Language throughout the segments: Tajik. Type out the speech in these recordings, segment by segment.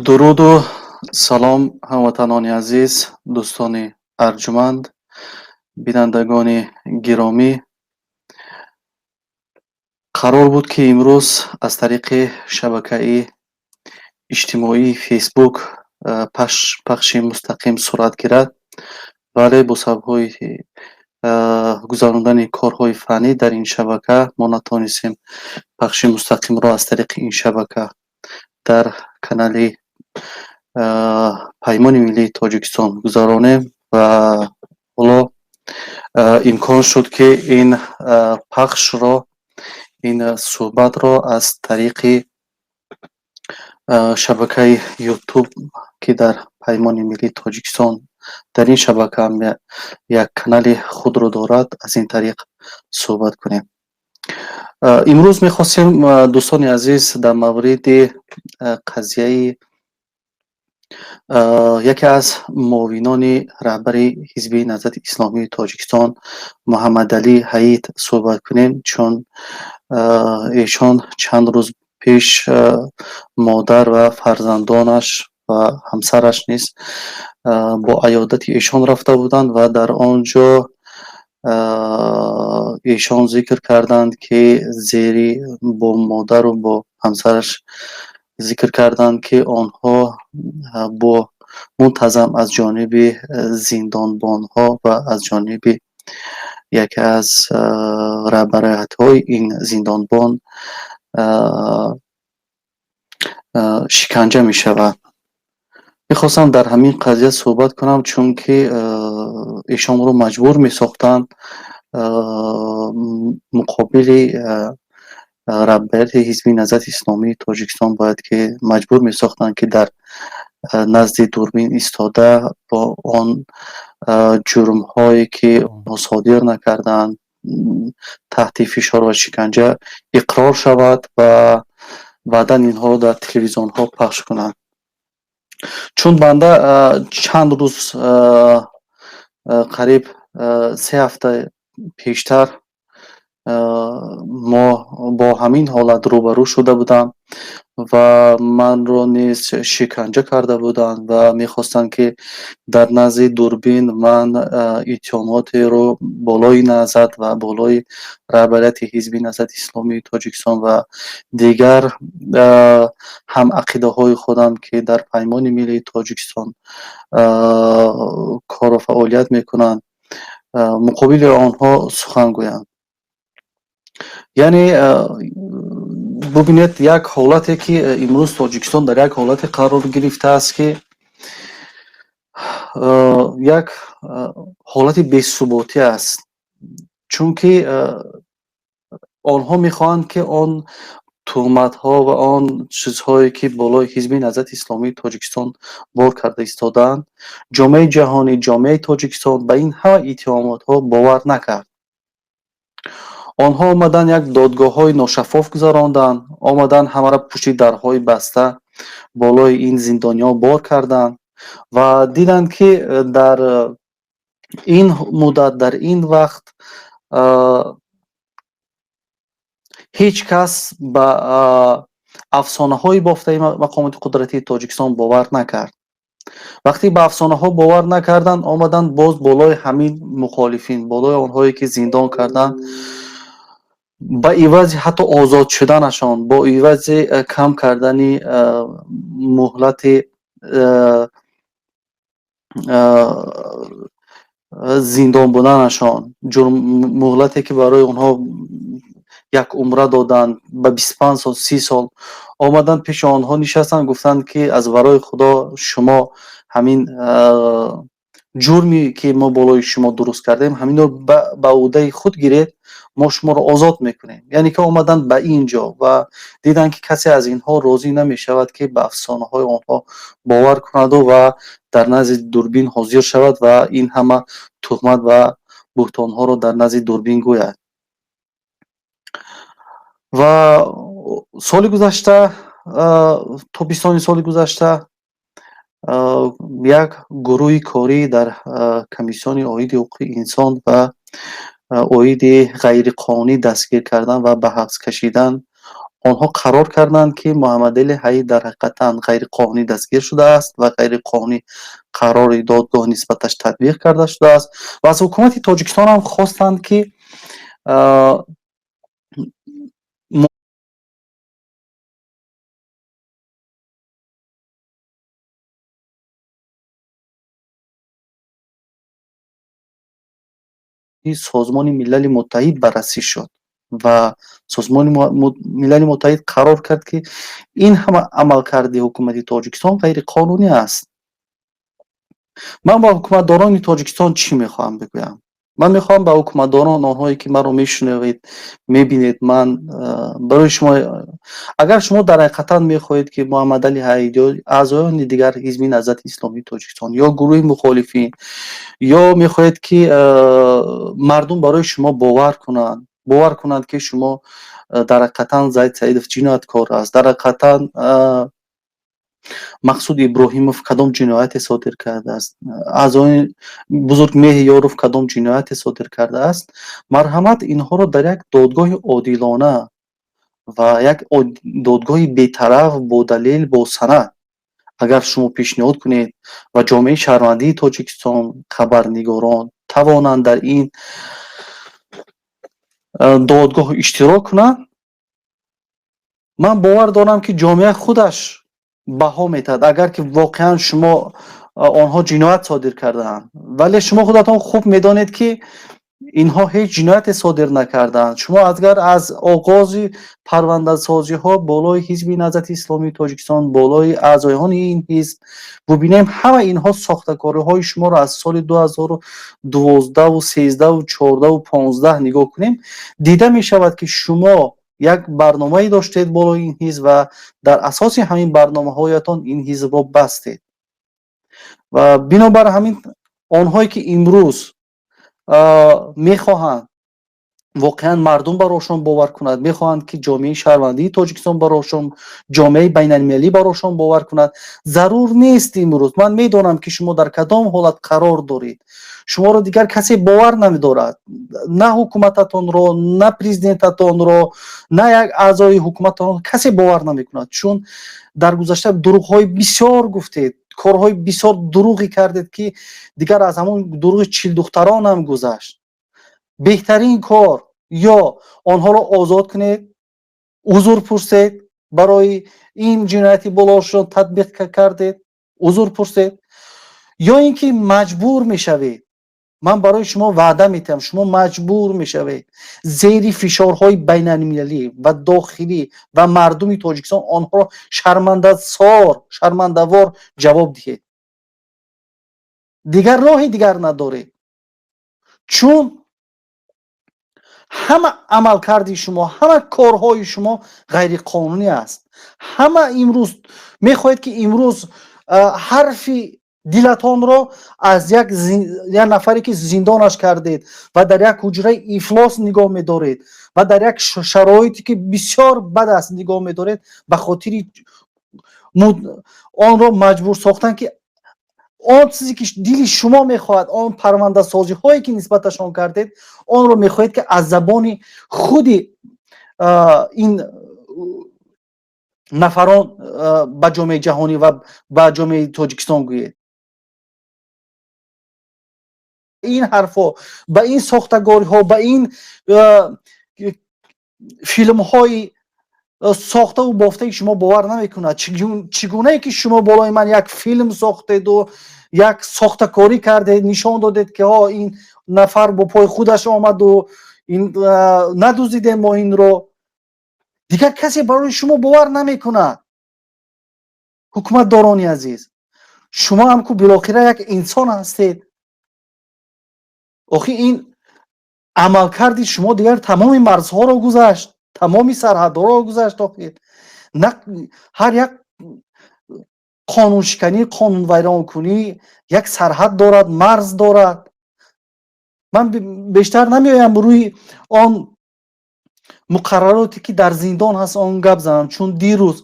Дуруду салом, ҳамватанони азиз, дӯстони арҷуманд, бинандагони гиромӣ. Қарор буд, ки имрӯз аз тариқи шабакаи иҷтимоии Фейсбук пахши мустақим сурат гирад, вале бо сабабҳои гузарондани корҳои фаннӣ дар ин шабака мо натавонистем пахши мустақимро аз тариқи ин шабака дар канали Паймони миллии Тоҷикистон гузаронем ва ҳоло имкон шуд, ки ин пахшро, ин суҳбатро аз тариқи шабакаи Ютуб, ки дар Паймони миллии Тоҷикистон дар ин шабака ҳам як канали худро дорад, аз ин тариқ суҳбат кунем. Имрӯз мехостем, дӯстони азиз, дар мавриди қазияи яке аз муовинони раҳбари Ҳизби Наҳзати Исломии Тоҷикистон Муҳаммадалӣ Ҳаид суҳбат кунем, чун эшон чанд рӯз пеш модар ва фарзандонаш ва ҳамсараш низ бо аёдати эшон рафта буданд ва дар он ҷо эшон зикр карданд, ки зери бо модару бо ҳамсараш зикр карданд, ки онҳо бо мунтазам аз ҷониби зиндонбонҳо ва аз ҷониби яке аз раҳбариятҳои ин зиндонбон шиканҷа мешавад. Мехостам дар ҳамин қазия суҳбат кунам, чунки эшонро маҷбур месохтанд муқобили раҳбарияти Ҳизби Наҳзати Исломии Тоҷикистон, бояд ки маҷбур месохтанд, ки дар назди дурбин истода бо он ҷурмҳое, ки онҳо содир накарданд, таҳти фишор ва шиканҷа иқрор шавад ва баъдан инҳоро дар телевизионҳо пахш кунанд. Чун банда чанд рӯз, қариб 3 ҳафта пештар, мо бо ҳамин ҳолат рӯбарӯ шуда будам ва манро низ шиканҷа карда буданд ва мехостанд, ки дар назди дурбин ман иттиҳомотеро болои Наҳзат ва болои раҳбарияти Ҳизби Наҳзати Исломии Тоҷикистон ва дигар ҳамақидаҳои худам, ки дар Паймони Миллии Тоҷикистон кору фаъолият мекунанд, муқобили онҳо сухан гӯям. Яъне бубинед, як ҳолате, ки имрӯз Тоҷикистон дар як ҳолате қарор гирифтааст, ки як ҳолати бесуботӣ аст, чунки онҳо мехоҳанд, ки он туҳматҳо ва он чизҳое, ки болои Ҳизби Наҳзати Исломии Тоҷикистон бор карда истодаанд, ҷомеаи ҷаҳонӣ, ҷомеаи Тоҷикистон ба ин ҳама иттиҳомотҳо бовар накард. Онҳо омаданд, як додгоҳҳои ношаффоф гузаронданд, омаданд, ҳамаро пушти дарҳои баста болои ин зиндониҳо бор карданд ва диданд, ки дар ин муддат, дар ин вақт ҳеҷ кас ба афсонаҳои бофтаи мақомоти қудратии Тоҷикистон бовар накард. Вақте ба афсонаҳо бовар накарданд, омаданд, боз болои ҳамин мухолифин, болои онҳое, ки зиндон карданд, ба ивази ҳатто озод шуданашон, бо ивази кам кардани муҳлати зиндон буданашон, муҳлате, ки барои онҳо як умра доданд, ба 25 сол, 30 сол, омаданд, пеши онҳо нишастанд, гуфтанд, ки аз барои Худо шумо ҳамин ҷурме, ки мо болои шумо дуруст кардем, ҳаминро ба ӯҳдаи худ гиред, мо шуморо озод мекунем. Яъне ки омаданд ба ин ҷо ва диданд, ки касе аз инҳо розӣ намешавад, ки ба афсонаҳои онҳо бовар кунаду ва дар назди дурбин ҳозир шавад ва ин ҳама туҳмат ва буҳтонҳоро дар назди дурбин гӯяд. Ва соли гузашта, тобистони соли гузашта, як гурӯҳи корӣ дар Комиссиони оиди ҳуқуқи инсон ва оиди ғайриқонунӣ дастгир кардан ва ба ҳабс кашидан онҳо қарор карданд, ки Муҳаммадалӣ Ҳаид дар ҳақиқатан ғайриқонунӣ дастгир шудааст ва ғайриқонунӣ қарори додгоҳ нисбаташ татбиқ карда шудааст. Ва аз ҳукумати Тоҷикистон ҳам хостанд, ки Созмони Милали Муттаҳид баррасӣ шуд ва Созмони Милали Муттаҳид қарор кард, ки ин ҳама амалкарди ҳукумати Тоҷикистон ғайриқонунӣ аст. Ман ба ҳукуматдорони Тоҷикистон чӣ мехоҳам бигӯям? Ман мехоҳам ба ҳукуматдорон, онҳое, ки маро мешунавед, мебинед, ман барои шумо, агар шумо дар ҳақиқатан мехоҳед, ки Муҳаммадалӣ Ҳаид ё аъзоёни дигар Ҳизби Наҳзати Исломии Тоҷикистон ё гурӯҳи мухолифин, ё мехоҳед, ки мардум барои шумо бовар кунанд, бовар кунанд, ки шумо дар ҳақиқатан Зайд Саидов ҷинояткор аст, дар ҳақиқатан Мақсуд Иброҳимов кадом ҷинояте содир кардааст, аъзои Бузург Меҳёров кадом ҷинояте содир кардааст, марҳамат, инҳоро дар як додгоҳи одилона ва як додгоҳи бетараф, бо далел, бо санад агар шумо пешниҳод кунед ва ҷомеаи шаҳрвандии Тоҷикистон, хабарнигорон тавонанд дар ин додгоҳ иштирок кунанд, ман бовар дорам, ки ҷомеа худаш баҳо метаҳад, агар ки воқеан шумо онҳо ҷиноят содир кардаанд. Вале шумо худатон хуб медонед, ки Инҳо ҳеҷ ҷинояте содир накарданд. Шумо агар аз оғози парвандасозиҳо болои Ҳизби Наҳзати Исломии Тоҷикистон, болои аъзоёни ин ҳизб бубинем, ҳама инҳо сохтакориҳои шуморо аз соли 2012, 13, 14, 15 нигоҳ кунем, дида мешавад, ки шумо як барномае доштед болои ин ҳизб ва дар асоси ҳамин барномаҳоятон ин ҳизбро бастед. Ва бинобар ҳамин онҳое, ки имрӯз мехоҳанд воқеан мардум барошон бовар кунад, мехоҳанд, ки ҷомеаи шаҳрвандии Тоҷикистон барошон, ҷомеаи байналмилалӣ барошон бовар кунад, зарур нест имрӯз. Ман медонам, ки шумо дар кадом ҳолат қарор доред. Шуморо дигар касе бовар намедорад, на ҳукумататонро, на президентатонро, на як аъзои ҳукумататонро касе бовар намекунад, чун дар гузашта дурӯғҳои бисёр гуфтед, корҳои бисёр дурӯғе кардед, ки дигар аз ҳамон дурӯғи чилдухтарон ҳам гузашт. Беҳтарин кор: ё онҳоро озод кунед, узр пурсед барои ин ҷинояти болошон татбиқ кардед, узр пурсед, ё ин ки маҷбур мешавед. Ман барои шумо ваъда метиҳам, шумо маҷбур мешавед зери фишорҳои байналмилалӣ ва дохилӣ ва мардуми Тоҷикистон онҳоро шармандасор, шармандавор ҷавоб диҳед. Дигар роҳи дигар надоред, чун ҳама амалкарди шумо, ҳама корҳои шумо ғайриқонунӣ аст. Ҳама имрӯз мехоҳед, ки имрӯз ҳарфи дилатонро аз як нафаре, ки зиндонаш кардед ва дар як ҳуҷраи ифлос нигоҳ медоред ва дар як шароите, ки бисёр бад аст, нигоҳ медоред, ба хотири онро маҷбур сохтан, ки он чизе, ки дили шумо мехоҳад, он парвандасозиҳое, ки нисбаташон кардед, онро мехоҳед, ки аз забони худи ин нафарон ба ҷомеаи ҷаҳонӣ ва ба ҷомеаи Тоҷикистон гӯед. Ин ҳарфҳо, ба ин сохтагориҳо, ба ин филмҳои сохтаву бофтаи шумо бовар намекунад. Чӣ гунае ки шумо болои ман як филм сохтеду як сохтакорӣ кардед, нишон додед, ки ҳо, ин нафар бо пои худаш омаду ин надуздидем мо инро, дигар касе барои шумо бовар намекунад. Ҳукуматдорони азиз, шумо ҳам ку билохира як инсон ҳастед. Охи ин амалкарди шумо дигар тамоми марзҳоро гузашт, тамоми сарҳадҳоро гузашт. Охир ҳар як қонуншиканӣ, қонунвайронкунӣ як сарҳад дорад, марз дорад. Ман бештар намеоям рӯи он муқаррароте, ки дар зиндон ҳаст, он гап занам, чун дирӯз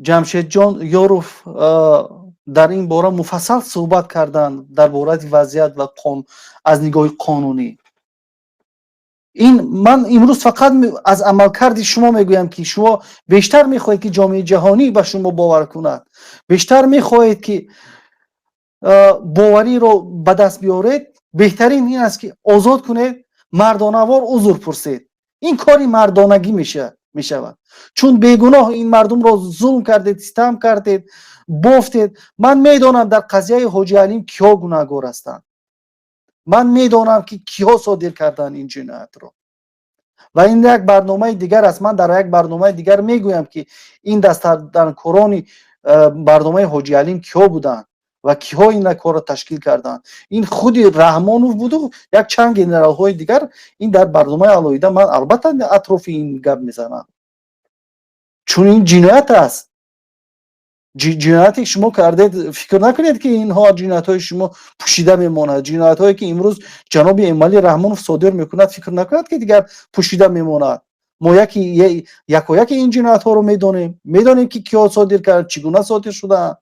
Ҷамшедҷон Ёров дар ин бора муфассал суҳбат карданд, дар бораи вазъият ва аз нигоҳи қонунӣ. Ин ман имрӯз фақат аз амалкарди шумо мегӯям, ки шумо бештар мехоҳед, ки ҷомеаи ҷаҳонӣ ба шумо бовар кунад, бештар мехоҳед, ки бовариро ба даст биёред. Беҳтарин ин аст, ки озод кунед, мардонавор узр пурсед. Ин кори мардонагӣ мешавад, чун бегуноҳ ин мардумро зулм кардед, ситам кардед, бофтед. Ман медонам, дар қазияи Ҳоҷи Алим киҳо гунаҳгор ҳастанд. Ман медонам, ки киҳо содир карданд ин ҷиноятро, ва ин як барномаи дигар аст. Ман дар як барномаи дигар мегӯям, ки ин дастандаркорони барномаи Ҳоҷи Алим киҳо буданд ва киҳо ин корро ташкил карданд. Ин худи Раҳмонов буду як чанд генералҳои дигар. Ин дар барномаи алоҳида ман албатта атрофи ин гап мезанам, чун ин ҷиноят аст. Ҷинояте шумо кардед, фикр накунед, ки инҳо ҷиноятҳои шумо пӯшида мемонад. Ҷиноятҳое, ки имрӯз ҷаноби Эмомалӣ Раҳмонов содир мекунад, фикр накунад, ки дигар пӯшида мемонад. Мо якояки ин ҷиноятҳоро медонем, медонем, ки киҳо содир кард, чӣ гуна содир шудаанд.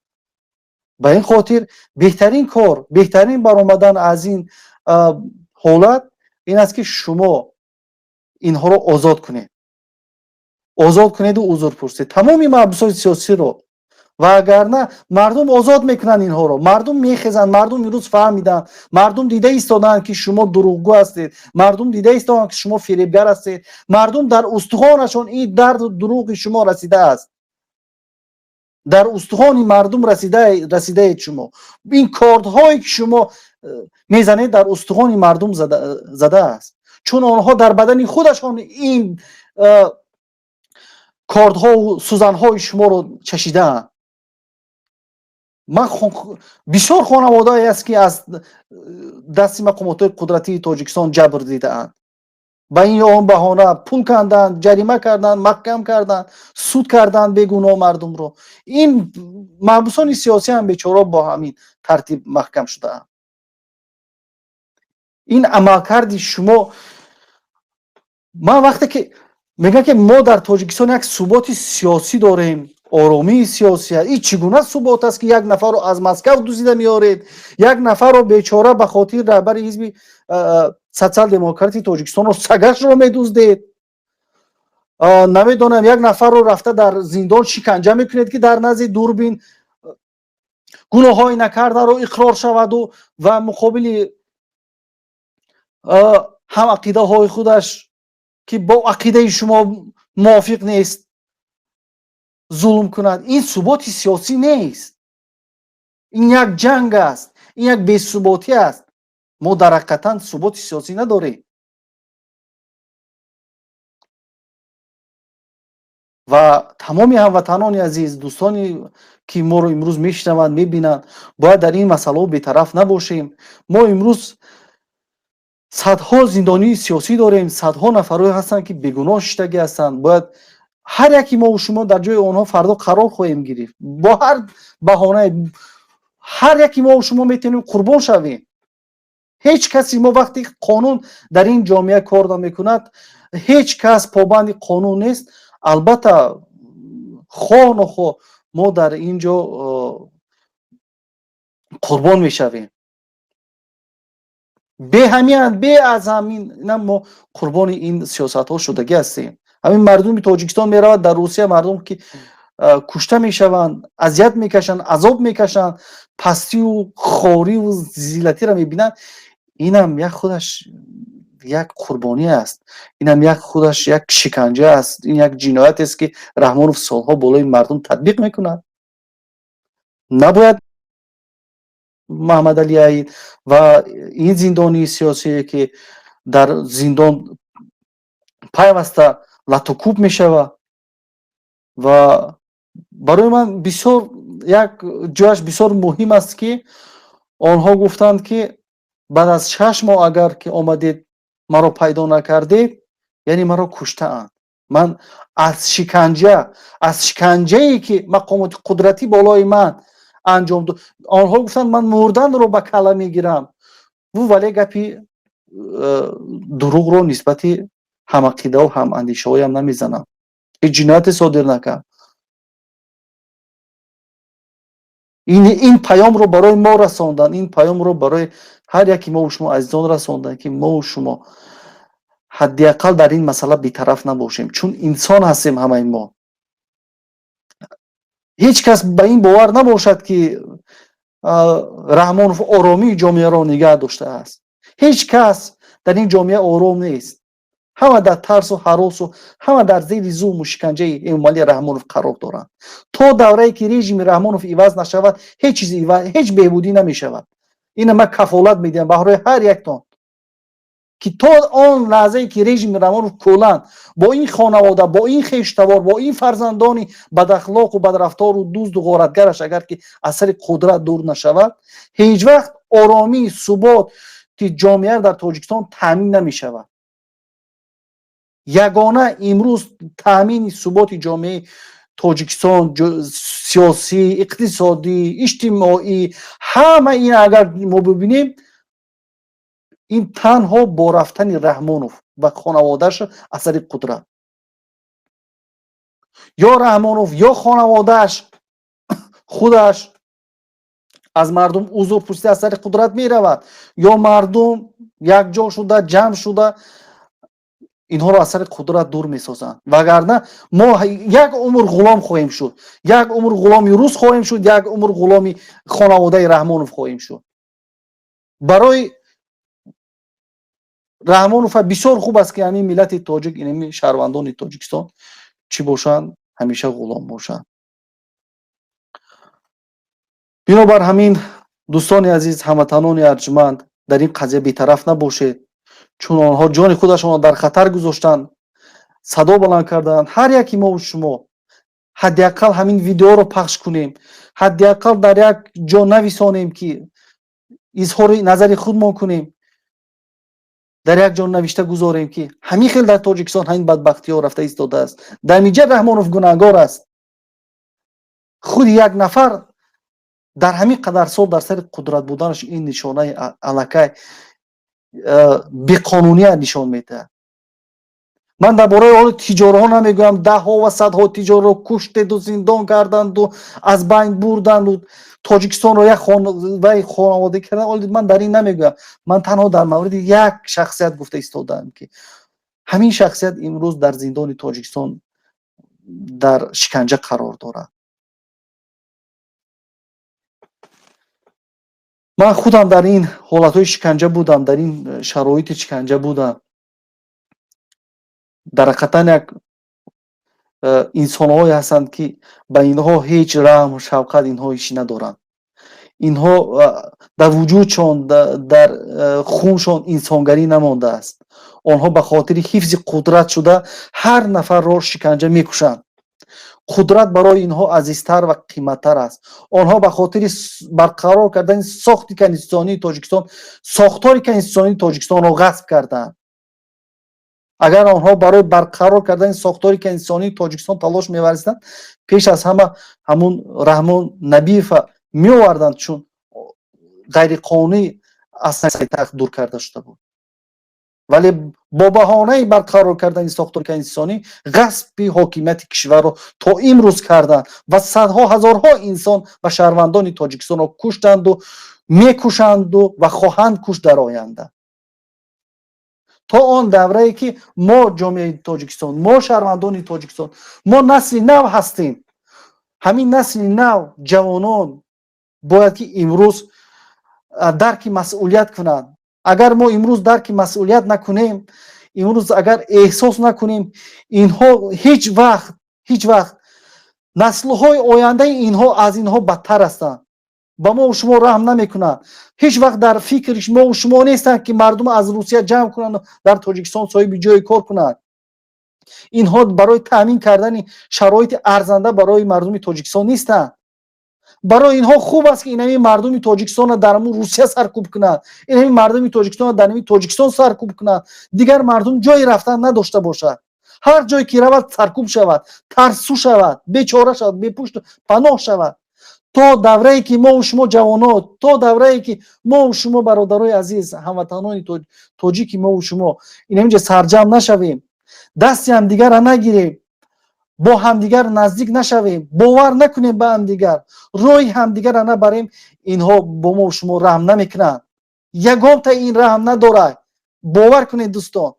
Ба ин хотир беҳтарин кор, беҳтарин баромадан аз ин ҳолат ин аст, ки шумо инҳоро озод кунед, озод кунеду узр пурсед тамоми маҳбусои сиёсиро. Ва агар на, мардум озод мекунанд инҳоро, мардум мехезанд. Мардум имрӯз фаҳмиданд, мардум дида истодаанд, ки шумо дурӯғгӯ ҳастед, мардум дида истодаанд, ки шумо фиребгар ҳастед. Мардум дар устухонашон ин дарду дурӯғи шумо расидааст. Дар устухони мардум расидаед шумо. Ин кордҳое, ки шумо мезанед, дар устухони мардум задааст, чун онҳо дар бадани худашон ин кордҳову сӯзанҳои шуморо чашидаанд. Ман бисёр хонаводае аст, ки аз дасти мақомотҳои қудратии Тоҷикистон ҷабр дидаанд. Ба ин ё он баҳона пул канданд, ҷарима карданд, маҳкам карданд, суд карданд бегуноҳ мардумро. Ин маҳбусони сиёсӣ ҳам бечора бо ҳамин тартиб маҳкам шудаанд. Ин амалкарди шумо, ман вақте ки мегӯям, ки мо дар Тоҷикистон як суботи сиёсӣ дорем, оромии сиёсӣ аст, ин чӣ гуна субот аст, ки як нафарро аз Москав дузида меоред, як нафарро бечора ба хотири раҳбари ҳизби Социал-демократи Тоҷикистонро сагашро медуздед, намедонам, як нафарро рафта дар зиндон шиканҷа мекунед, ки дар назди дурбин гуноҳҳои накардаро иқрор шаваду ва муқобили ҳам ақидаҳои худаш, ки бо ақидаи шумо мувофиқ нест, зулм кунад. Ин суботи сиёсӣ нест, ин як ҷанг аст, ин як бесуботӣ аст. Мо дар ҳақиқатан суботи сиёсӣ надорем ва тамоми ҳамватанони азиз, дӯстоне, ки моро имрӯз мешунаванд, мебинанд, бояд дар ин масъалаҳо бетараф набошем. Мо имрӯз садҳо зиндонии сиёсӣ дорем, садҳо нафарое ҳастанд, ки бегуноҳ шиштагӣ ҳастанд. Бояд ҳар яки мову шумо дар ҷои онҳо фардо қарор хоҳем гирифт. Бо ҳар баҳонае ҳар яки мову шумо метавонем қурбон шавем. Ҳеҷ каси мо, вақте қонун дар ин ҷомеа кор намекунад, ҳеҷ кас побанди қонун нест. Албатта, хоҳ нохоҳ мо дар ин ҷо қурбон мешавем. Беҳамият, бе аз ҳамин мо қурбони ин сиёсатҳо шудагӣ ҳастем. Ҳамин мардуми Тоҷикистон меравад дар Русия, мардум ки кушта мешаванд, азият мекашанд, азоб мекашанд, пастию хориву зиллатиро мебинанд. Инам як худаш як қурбонӣ аст, инам як худаш як шиканҷа аст, ин як ҷиноятест, ки Раҳмонов солҳо болои мардум татбиқ мекунад. Набояд Маҳмадалӣ Аид ва ин зиндонии сиёсие, ки дар зиндон пайваста латукӯб мешавад. Ва барои ман бисёр як ҷояш бисёр муҳим аст, ки онҳо гуфтанд, ки баъд аз 6 моҳ агар ки омадед, маро пайдо накардед, яъне маро куштаанд. Ман аз шиканҷа, аз шиканҷае, ки мақомоти қудратӣ болои ман анҷом дод, онҳо гуфтанд, ман мурданро ба калла мегирам. Вале гапи дурӯғро нисбати ҳамақидаву ҳамандишаҳоям намезанам, ҳеҷ ҷинояте содир накард. Ин паёмро барои мо расонданд, ин паёмро барои ҳар яки мову шумо азизон расонданд, ки мову шумо ҳадди ақал дар ин масъала бетараф набошем, чун инсон ҳастем ҳамаи мо. Ҳеҷ кас ба ин бовар набошад, ки Раҳмонов оромии ҷомеаро нигаҳ доштааст. Ҳеҷ кас дар ин ҷомеа ором нест. Ҳама дар тарсу ҳаросу ҳама дар зери зулму шиканҷаи Эмомалӣ Раҳмонов қарор доранд. То даврае ки режими Раҳмонов иваз нашавад, ҳеҷ чиз, ҳеҷ беҳбудӣ намешавад. Ина ман кафолат медиҳам баҳрои ҳар яктон, ки то он лаҳзае ки режими Раҳмонов куллан бо ин хонавода, бо ин хештавор, бо ин фарзандони бадахлоқу бадрафтору дузду ғоратгараш агар ки аз сари қудрат дур нашавад, ҳеҷ вақт оромӣ, суботи ҷомеа дар Тоҷикистон таъмин намешавад. Ягона имрӯз таъмини суботи ҷомеаи Тоҷикистон, сиёсӣ, иқтисодӣ, иҷтимоӣ, ҳама ин агар мо бибинем, ин танҳо бо рафтани Раҳмонов ва хонаводааш аз сари қудрат. Ё Раҳмонов, ё хонаводааш худаш аз мардум узр пурсида аз сари қудрат меравад, ё мардум якҷо шуда, ҷамъ шуда инҳоро аз сари қудрат дур месозанд. Вагарна мо як умр ғулом хоҳем шуд, як умр ғуломи рус хоҳем шуд, як умр ғуломи хонаводаи Раҳмонов хоҳем шуд. Барои Раҳмонов бисёр хуб аст, ки ҳамин миллати тоҷик, инами шаҳрвандони Тоҷикистон чӣ бошанд? Ҳамеша ғулом бошанд. Бинобар ҳамин, дӯстони азиз, ҳамватанони арҷманд, дар ин қазия бетараф набошед, чун онҳо ҷони худашонро дар хатар гузоштанд, садо баланд карданд. Ҳар яки мову шумо ҳадди ақал ҳамин видеоро пахш кунем, ҳадди ақал дар як ҷо нависонем, ки изҳори назари худмон кунем, дар як ҷо навишта гузорем, ки ҳамин хел дар Тоҷикистон ҳамин бадбахтиҳо рафта истодааст. Дар инҷа Раҳмонов гунаҳгор аст. Худи як нафар дар ҳамин қадар сол дар сари қудрат буданаш ин нишонаи аллакай беқонуният нишон медиҳад. Ман дар бораи оли тиҷорҳо намегӯям. Даҳҳо ва садҳо тиҷорро куштеду зиндон карданду аз байн бурданду Тоҷикистонро як вай хонавода кардан. Оли ман дар ин намегӯям. Ман танҳо дар мавриди як шахсият гуфта истодаам, ки ҳамин шахсият имрӯз дар зиндони Тоҷикистон дар шиканҷа қарор дорад. Ман худам дар ин ҳолатҳои шиканҷа будам, дар ин шароити шиканҷа будам. Дар ҳақиқатан як инсонҳое ҳастанд, ки ба инҳо ҳеҷ раҳму шавқат инҳо ҳечи надоранд. Инҳо дар вуҷудшон, дар хуншон инсонгарӣ намондааст. Онҳо ба хотири ҳифзи қудрат шуда ҳар нафарро шиканҷа мекушанд. Қудрат барои инҳо азизтар ва қиматтар аст. Онҳо ба хотири барқарор кардани сохти конститутсионии Тоҷикистон сохтори конститутсионии Тоҷикистонро ғасб карданд. Агар онҳо барои барқарор кардани сохтори конститутсионии Тоҷикистон талош меварзиданд, пеш аз ҳама ҳамун Раҳмон Набиева меоварданд, чун ғайриқонунӣ аз тахт дур карда шуда буд. Вале бо баҳонаи барқарор кардани сохтори конститутсионӣ ғасби ҳокимияти кишварро то имрӯз карданд ва садҳо ҳазорҳо инсон ва шаҳрвандони Тоҷикистонро куштанду мекушанду ва хоҳанд кушт дар оянда, то он даврае ки мо, ҷомеаи Тоҷикистон, мо, шаҳрвандони Тоҷикистон, мо насли нав ҳастем. Ҳамин насли нав, ҷавонон бояд ки имрӯз дарки масъулият кунанд. Агар мо имрӯз дарки масъулият накунем, имрӯз агар эҳсос накунем, инҳо ҳеҷ вақт, ҳеҷ вақт наслҳои ояндаи инҳо аз инҳо бадтар ҳастанд. Ба мо шумо раҳм намекунанд. Ҳеҷ вақт дар фикри мову шумо нестанд, ки мардум аз Русия ҷамъ кунанд, дар Тоҷикистон соҳиби ҷои кор кунанд. Инҳо барои таъмин кардани шароити арзанда барои мардуми Тоҷикистон нестанд. Барои инҳо хуб аст, ки инами мардуми Тоҷикистонро дар ҳамун Русия саркӯб кунанд, инами мардуми Тоҷикистонро дар ҳамин Тоҷикистон саркӯб кунанд, дигар мардум ҷое рафтан надошта бошад, ҳар ҷое ки равад, саркӯб шавад, тарсу шавад, бечора шавад, бепушту паноҳ шавад. То даврае ки мову шумо, ҷавоно, то даврае ки мову шумо, бародарои азиз, ҳамватанони тоҷики мову шумо инаминҷа сарҷамъ нашавем, дасти ҳамдигарра нагирем, бо ҳамдигар наздик нашавем, бовар накунем ба ҳамдигар, роҳи ҳамдигарра набарем, инҳо бо мову шумо раҳм намекунанд. Ягонта ин раҳм надорад, бовар кунед, дӯстон,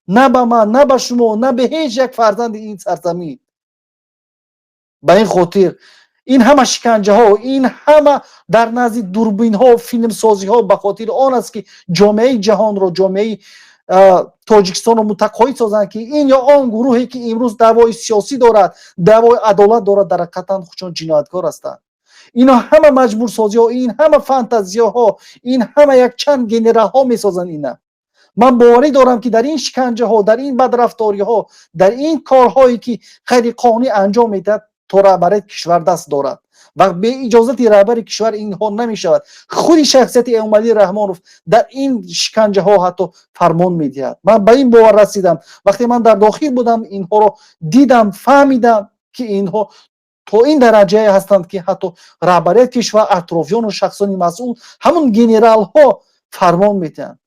на ба ман, на ба шумо, на ба ҳеҷ як фарзанди ин сарзамин. Ба ин хотир ин ҳама шиканҷаҳо, ин ҳама дар назди дурбинҳо филмсозиҳо ба хотири он аст, ки ҷомеаи ҷаҳонро, ҷомеаи Тоҷикистонро мутақоид созанд, ки ин ё он гурӯҳе, ки имрӯз даъвои сиёсӣ дорад, даъвои адолат дорад, дар ҳақиқатан худшон ҷинояткор ҳастанд. Ино ҳама маҷбурсозиҳо, ин ҳама фантазияҳо, ин ҳама якчанд генералҳо месозанд. Ина ман боварӣ дорам, ки дар ин шиканҷаҳо, дар ин бадрафториҳо, дар ин корҳое, ки ғайриқонунӣ анҷом медиҳад, то раҳбарияти кишвар даст дорад ва беиҷозати раҳбари кишвар инҳо намешавад. Худи шахсияти Эмомалӣ Раҳмонов дар ин шиканҷаҳо ҳатто фармон медиҳад. Ман ба ин бовар расидам, вақте ман дар дохил будам, инҳоро дидам, фаҳмидам, ки инҳо то ин дараҷае ҳастанд, ки ҳатто раҳбарияти кишвар, атрофиёну шахсони масъул, ҳамун генералҳо фармон медиҳанд.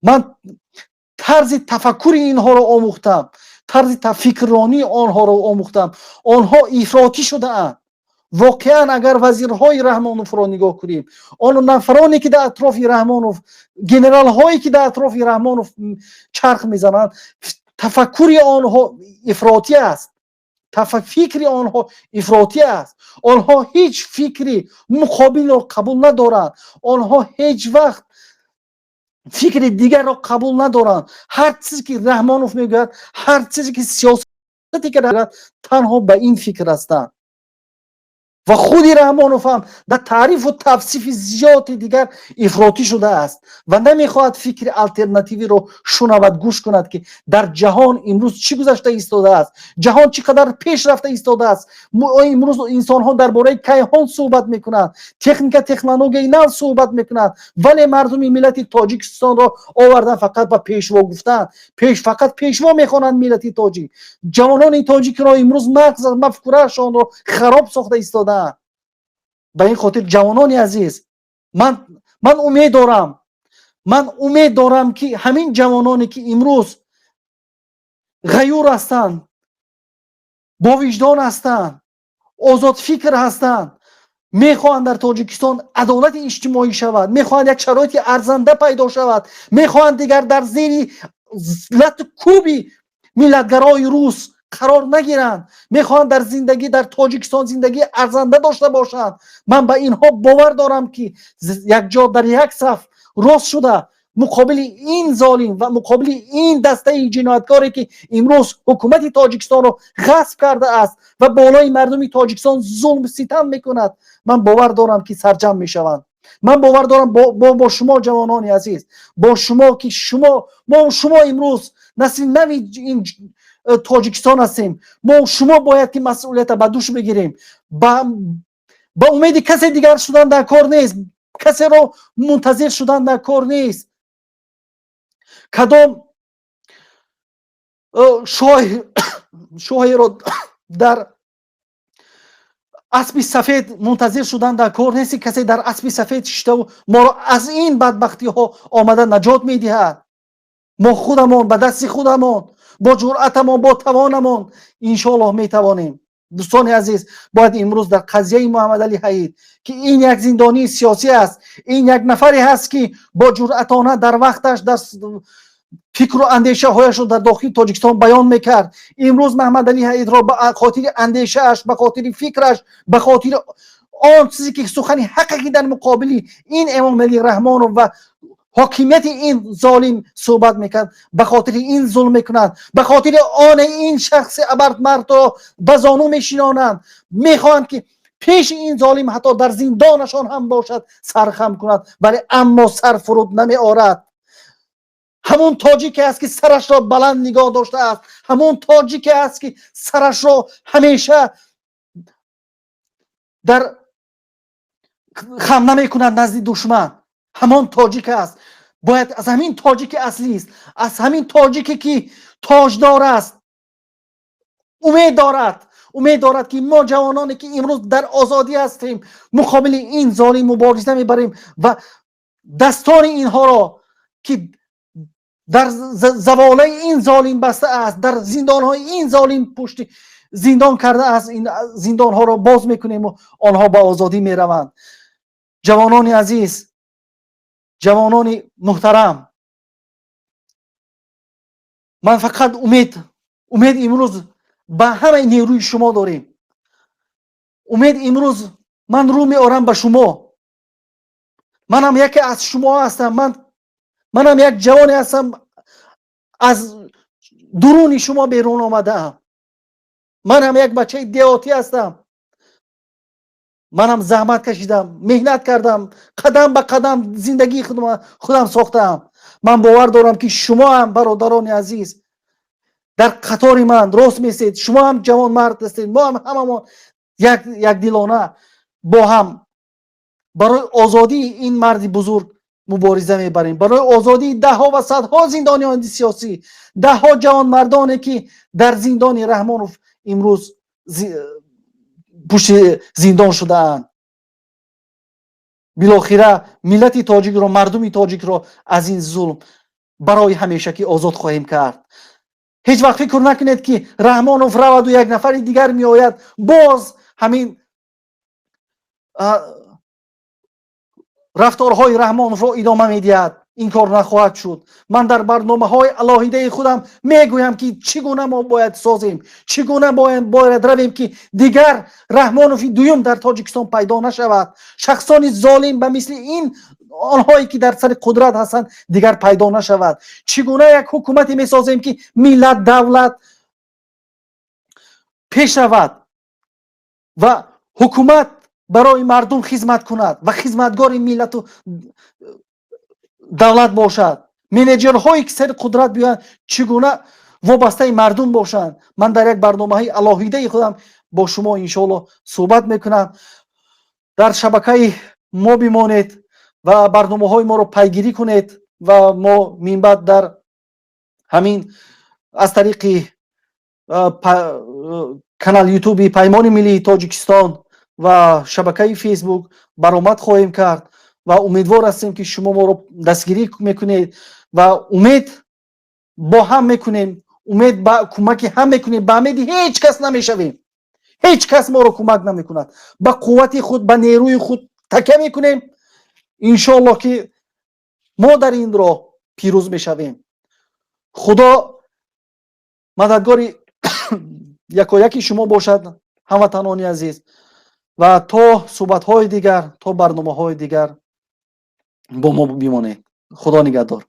Ман тарзи тафаккури инҳоро омӯхтам, тарзи фикрронии онҳоро омӯхтам. Онҳо ифротӣ шудаанд воқеан. Агар вазирҳои Раҳмоновро нигоҳ кунем, он нафароне, ки дар атрофи Раҳмонов, генералҳое, ки дар атрофи Раҳмонов чарх мезананд, тафаккури онҳо ифротӣ аст, фикри онҳо ифротӣ аст. Онҳо ҳеҷ фикри муқобилро қабул надоранд. Онҳо ҳеҷ вақт фикри дигарро қабул надоранд. Ҳар чизе, ки Раҳмонов мегӯяд, ҳар чизе, ки сиёсате ки танҳо ба ин фикр ҳастанд. Ва худи Раҳмонов ҳам дар таърифу тавсифи зиёди дигар ифротӣ шудааст ва намехоҳад фикри алтернативиро шунавад, гӯш кунад, ки дар ҷаҳон имрӯз чӣ гузашта истодааст, ҷаҳон чӣ қадар пеш рафта истодааст. Имрӯз инсонҳо дар бораи кайҳон суҳбат мекунанд, техника, технологияи нав суҳбат мекунанд, вале мардуми миллати Тоҷикистонро овардан фақат ба пешво гуфтан, пеш фақат пешво мехонанд. Миллати тоҷик, ҷавонони тоҷикро имрӯз мағз, мафкураашонро хароб сохта истодаанд. Ба ин хотир, ҷавонони азиз, ман умед дорам, ман умед дорам, ки ҳамин ҷавононе, ки имрӯз ғаюр ҳастанд, бовиҷдон ҳастанд, озодфикр ҳастанд, мехоҳанд дар Тоҷикистон адолати иҷтимоӣ шавад, мехоҳанд як шароити арзанда пайдо шавад, мехоҳанд дигар дар зери лату кӯби миллатгарои рус қарор нагиранд, мехоҳанд дар зиндагӣ дар Тоҷикистон зиндагии арзанда дошта бошанд. Ман ба инҳо бовар дорам, ки якҷо дар як саф рост шуда, муқобили ин золим ва муқобили ин дастаи ҷинояткоре, ки имрӯз ҳукумати Тоҷикистонро ғасб кардааст ва болои мардуми Тоҷикистон зулм, ситам мекунад, ман бовар дорам, ки сарҷамъ мешаванд. Ман бовар дорам бо шумо, ҷавонони азиз, бо шумо, ки шумо, мо шумо имрӯз насли нави ин Тоҷикистон ҳастем. Мо шумо бояд ки масъулията ба дӯш бигирем. Ба умеди касе дигар шудан дар кор нест, касеро мунтазир шудан дар кор нест. Кадом шоҳеро дар аспи сафед мунтазир шудан дар кор нест, ки касе дар аспи сафед шиштаву моро аз ин бадбахтиҳо омада наҷот медиҳад. Мо худамон ба дасти худамон, бо ҷуръатамон, бо тавонамон, иншоаллоҳ, метавонем. Дӯстони азиз, бояд имрӯз дар қазияи Муҳаммадалӣ Ҳаид, ки ин як зиндонии сиёсӣ аст, ин як нафаре ҳаст, ки бо ҷуръатона дар вақташ дар фикру андешаҳояшро дар дохили Тоҷикистон баён мекард. Имрӯз Маҳмадалӣ Ҳаидро ба хотири андешааш, ба хотири фикраш, ба хотири он чизе ки сухани ҳақе, ки дар муқобили ин Эмомалӣ Раҳмонов ва ҳокимияти ин золим суҳбат мекард, ба хотири ин зулм мекунанд, ба хотири оне ин шахси абармардро ба зону мешинонанд, мехоҳанд, ки пеши ин золим ҳатто дар зиндонашон ҳам бошад, сархам кунад, вале аммо сар фуруд намеорад. Ҳамон тоҷике аст, ки сарашро баланд нигоҳ доштааст, ҳамон тоҷике аст, ки сарашро ҳамеша дар хам намекунад назди душман, ҳамон тоҷик аст. Бояд аз ҳамин тоҷики аслист, аз ҳамин тоҷике, ки тоҷдор аст, умед дорад, умед дорад, ки мо ҷавононе, ки имрӯз дар озодӣ ҳастем, муқобили ин золим мубориза мебарем ва дастони инҳоро, ки дар заволаи ин золим баста аст, дар зиндонҳои ин золим пушти зиндон карда аст, ин зиндонҳоро боз мекунему онҳо ба озодӣ мераванд. Ҷавонони азиз, ҷавонони муҳтарам, ман фақат умед имрӯз ба ҳамаи нерӯи шумо дорем. Умед имрӯз ман рӯ меорам ба шумо. Манам яке аз шумо ҳастам, манам як ҷавоне ҳастам, аз дуруни шумо берун омадаам. Манам як бачаи деҳотӣ ҳастам, манам заҳмат кашидам, меҳнат кардам, қадам ба қадам зиндагии худам сохтаам. Ман бовар дорам, ки шумо ҳам, бародарони азиз, дар қатори ман рост месед. Шумо ҳам ҷавонмард ҳастед. Мо ҳам ҳамамон якдилона бо ҳам барои озодии ин марди бузург мубориза мебарем, барои озодии даҳҳо ва садҳо зиндониёни сиёсӣ, даҳҳо ҷавонмардоне, ки дар зиндони Раҳмонов имрӯз пушти зиндон шудаанд. Билохира миллати тоҷикро, мардуми тоҷикро аз ин зулм барои ҳамешакӣ озод хоҳем кард. Ҳеҷ вақт фикр накунед, ки Раҳмонов раваду як нафари дигар меояд, боз ҳамин рафторҳои Раҳмоновро идома медиҳад. Ин кор нахоҳад шуд. Ман дар барномаҳои алоҳидаи худам мегӯям, ки чӣ гуна мо бояд созем, чӣ гуна бояд равем, ки дигар Раҳмонови дуюм дар Тоҷикистон пайдо нашавад, шахсони золим ба мисли ин онҳое, ки дар сари қудрат ҳастанд, дигар пайдо нашавад, чӣ гуна як ҳукумате месозем, ки миллат, давлат пеш равад ва ҳукумат Барои мардум хизмат кунад ва хизматгори миллату давлат бошад. Менеҷерҳое ки сари қудрат биёянд, чӣ гуна вобастаи мардум бошанд, ман дар як барномаҳои алоҳидаи худам бо шумо, иншоалло, суҳбат мекунам. Дар шабакаи мо бимонед ва барномаҳои моро пайгирӣ кунед ва мо минбаъд дар ҳамин аз тариқи канал Ютуби Паймони миллии Тоҷикистон ва шабакаи Фейсбук баромад хоҳем кард ва умедвор ҳастем, ки шумо моро дастгирӣ мекунед ва умед бо ҳам мекунем, умед ба кӯмаки ҳам мекунем. Ба умеди ҳеҷ кас намешавем, ҳеҷ кас моро кӯмак намекунад. Ба қуввати худ, ба нерӯи худ такя мекунем. Иншоалло, ки мо дар ин роҳ пирӯз мешавем. Худо мададгори якояки шумо бошад, ҳамватанони азиз, ва то суҳбатҳои дигар, то барномаҳои дигар бо мо бимонед. Худо нигаҳдор.